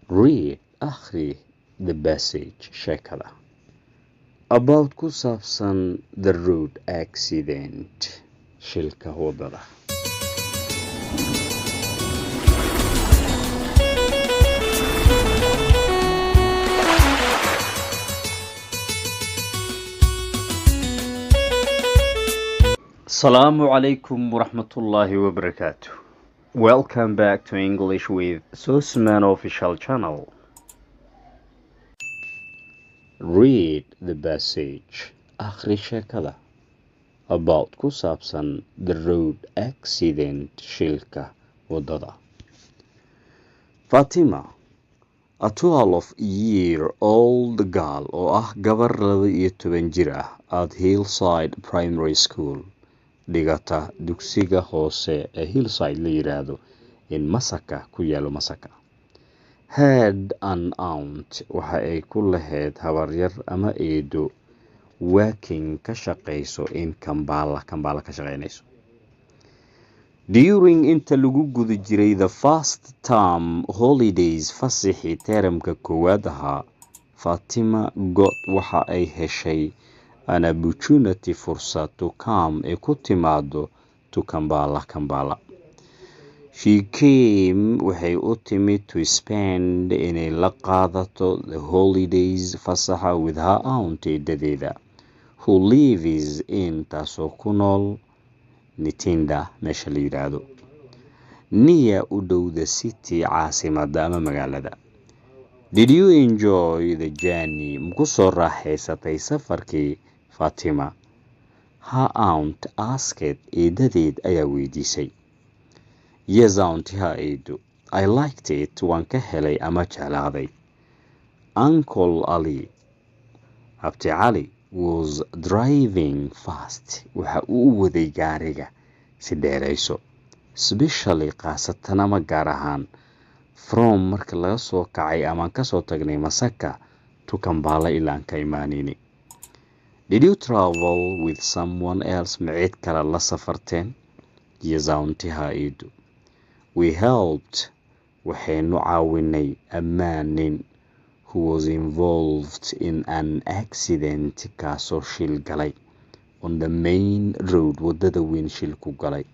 Read, akhri, the passage, sheekada, about, ku saabsan, the road accident, shilka wadada. Assalamu alaikum warahmatullahi wabarakatuh. Welcome back to English with Sosman official channel. Read the passage. Akhri sheekada. About, ku saabsan, the road accident, shilka wadada. Fatima, a 12-year-old girl, oo ah gabar 12 jir ah, at Hillside Primary School, dhigata dugsiga hoose ee Hillside la yiraahdo in Masaka, ku yaalo Masaka, had an aunt, waxa ay ku lahayd habaryar ama eedo, working, ka shaqayso, in Kampala, Kampala ka shaqaynayso. During, inta lagu guda jiray, the first term holidays, fasaxii teeramka koowaad ahaa, Fatima got, waxa ay heshay, an opportunity, fursad, to come, ay ku timaado, to Kampala, Kampala. She came, waxay u timid, to spend, inay la qaadato, the holidays, fasaxa, with her aunt, eedadeeda, who lives in, taasoo ku nool, Ntinda, meesha la yiraahdo, near, u dhow, the city, caasimada ama magaalada. Did you enjoy the journey? Maku soo raaxaysatay safarkii, Fatima? Her aunt asked, eedadeed ayaa weydiisay. Yes, aunt, haa eedo. I liked it, waan ka helay ama jeclaaday. Uncle Ali, Abti Cali, was driving fast, waxa uu u waday gaariga si dheerayso, especially, khaasatan ama gaar ahaan, from, marka laga soo kacay amaan kasoo tagnay, Masaka to Kampala, ilaa aan ka imaanayni. Did you travel with someone else? Ma cid kale la safarteen? Yes, aunt, haa eedo. We helped, waxaynu caawinay, a man, nin, who was involved in an accident, kaasoo shil galay, on the main road, wadada weyn shil ku galay,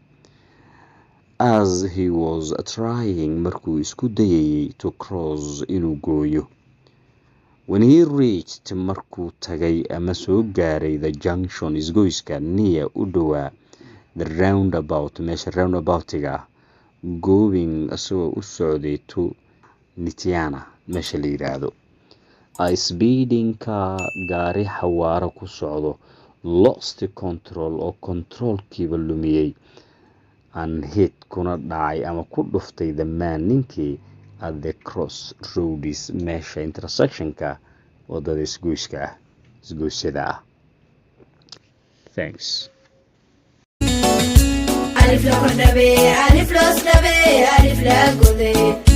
as he was trying, markuu isku dayayay, to cross, inuu gooyo. When he reached, markuu tagay ama soo gaaray, the junction, isgoyska, near, u dhowaa, the roundabout, meesha roundaboutiga ah, going, isagoo u socday, to Mityana, meesha la yiraahdo, a speeding car, gaari xawaaro ku socdo, lost control, oo controlkiiba lumiyey, and hit, kuna dhacay ama ku dhuftay, the man, ninkii, at the cross roads, meesha intersectionka wadada isgoyska ah, isgoysyada ah. Thanks. Alif la kordhabay, alif loos dhabay, alif la goday.